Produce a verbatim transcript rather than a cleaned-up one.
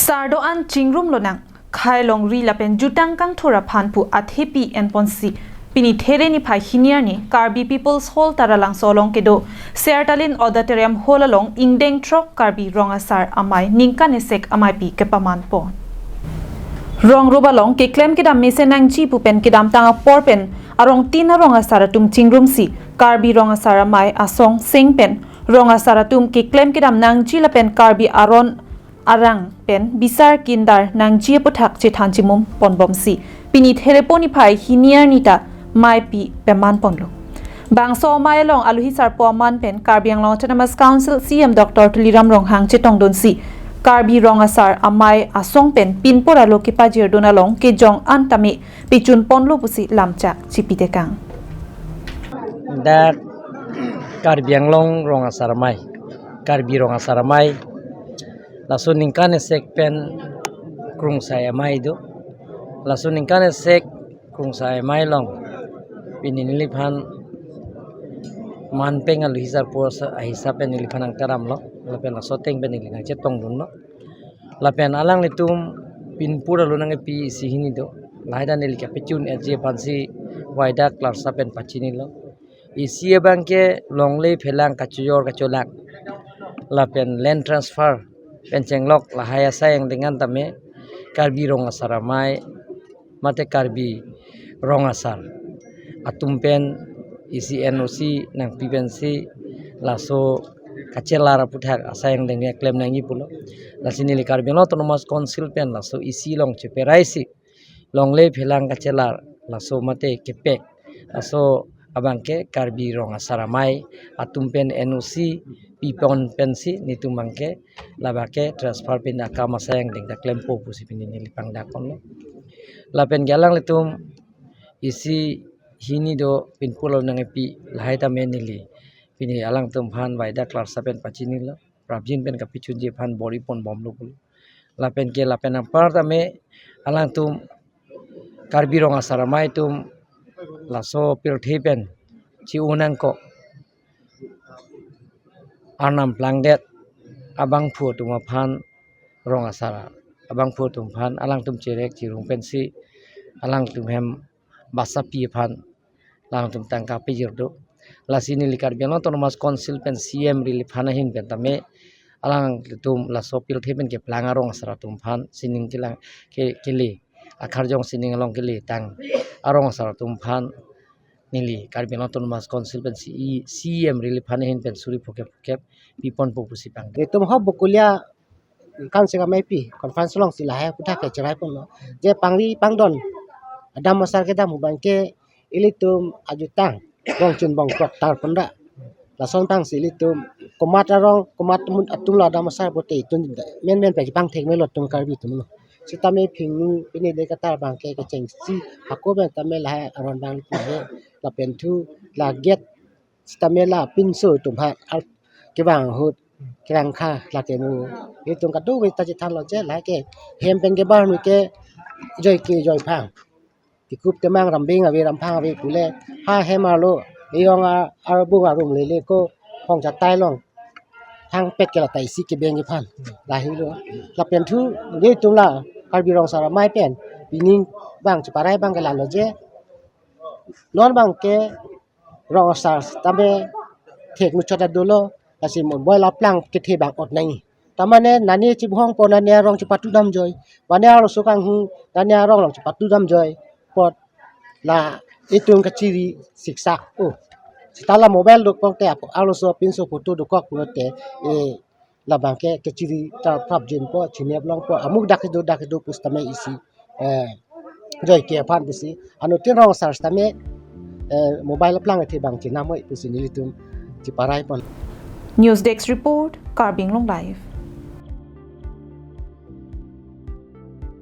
Sardo an chingrum lonang, khei longri lapen jutang kangthur aphan pu athepi enponsi, pini There niphai hini arni Karbi People's Hall Taralangso along kedo Sertalin Auditorium Hall along ingdeng throk Karbi Rong Asar Amei ningkan esek ameipi kepaman pon. Rong rup along keklem kedam mesen nangji pu pen kedamtang apor pen arong tin arong asar atum chingrumsi Karbi Rong Asar Amei asong seng pen rong asar atum keklem kedam nangji lapen Karbi aron arang pen bisar kindar nangji aputhak chethan chimum ponbomsi pini There niphai hini arni ta meipi peman ponlo. Bangso amei along alohi sarpo aman pen Karbi Anglong Autonomous Council C E M Doctor Tuliram Ronghang chetongdunsi Karbi Rong Asar Amei asong pen pinpur alo kepajirdun along kejong an tame pechun ponlo pusi lamchak chipitekang. Dak Karbi Anglong Rong Asar Amei, Karbi Rong Asar Amei, laso ningkan esek pen krungsai amei do. Laso ningkan esek krungsai amei along pini neliphan manpeng alohi sarpo ahisap pen neliphan nangtaramlo, lapen laso ateng pen neli nangchetongdunlo. Lapen alanglitum pinpur alo nangkepi isi hini do. Lahai ta neli kapechun etji aphansi waidak larsa pen pachinilo. Isi abangke longle phelang kachojor kacholang lapen land transfer pen chenglok lahai asai angdeng an tame Karbi Rong Asar Amei mate Karbi Rong Asar atum pen isi N O C nangpi pensi laso kachelar aputhak asai angdeng keklem nangji pulo. Lasi neli Karbi Anglong Autonomous Council pen laso isi along cheperaisi longle phelang kachelar laso mate kepek laso abangke Karbi Rong Asar Amei atum pen N O C pipon pensi netum abangke labangke transfer pen akam asai angdeng ta klempo pusi pini neli pangdak ponlo. Lapen ke alanglitum isi hini do pinpur alo nangkepi lahai tame neli pini alangtum aphan waidak larsa pen pachinilo. Prapjin pen kapechunji aphan bor-i ponbomlo pulo. Lapen ke lapen anpar tame alangtum Karbi Rong Asar Amei atum laso pirthe pen chi-o nangkok Arnam plangdet abangphu atum aphan rong asar abangphu atum aphan alangtum cherek chirum pensi alangtum hem basapi aphan alangtum tangka pejir do. Lasi neli Karbi Anglong Autonomous Council pen C E M riliphan ahin pen tame alangtum laso pirthe pen keplang arong asar atum aphan sining kelang ke kele akarjong sining along kele tang arong asar atum aphan neli Karbi Anglong Autonomous Council pen C E, C E M riliphan ahin pen suri phokep phokep piponpo pusi pang. Itum ho bukulia kan sega meipi conference alongsi lahai aputhak ke cherai ponlo. Je pangri pangdon adam asar kedam abangke ilitum ajutang bongchun bongkrok tar ponra. Lason tangsi ilitum komat arong komat atum lo adam asar pote itum menmen pagi pangthek melo atum Karbi atumlo. Sitame phingnu pini de katar abangke kechengsi hako pen tame lahai aron abang lahai lapen thu la gate sitame la pinso atum ha kevang ahut kerangkha lake mu. Itum kadokave ta chethanlo je lahai ke hem pen kebar mi ke joi ke joi phang. Tikup temang rambing ave ramphang ave pule ha hem arlo iyong arbung arum lele ko hong chatai long thang pet ke lata isi kebeng kephan lahai lo. Lapen thu nelitum la Karbi Rong Asar Amei pen pining abang cheparai abangke lalo je non abangke rong asar tame thek muchot adolo lasi mobile aplang kethe abang ot nangji. Tamane nani chibuhong po nani arong chepatu damjoi. Mane arloso kanghu nani arong along chepatu damjoi. Pot la itum kachiri siksak. Oh. Sita la mobile dokpong te apo arloso pinso photo dokok pulote eh labangke kachiri ta prapjinpo chinep longpo amuk dak do dak do pusitame isi eh joi ke aphan pusi anuttin rong asar sitame eh mobile aplang athe abang chinamoi pusi nelitum cheparai pon. News Desk Report, Karbi Anglong Live.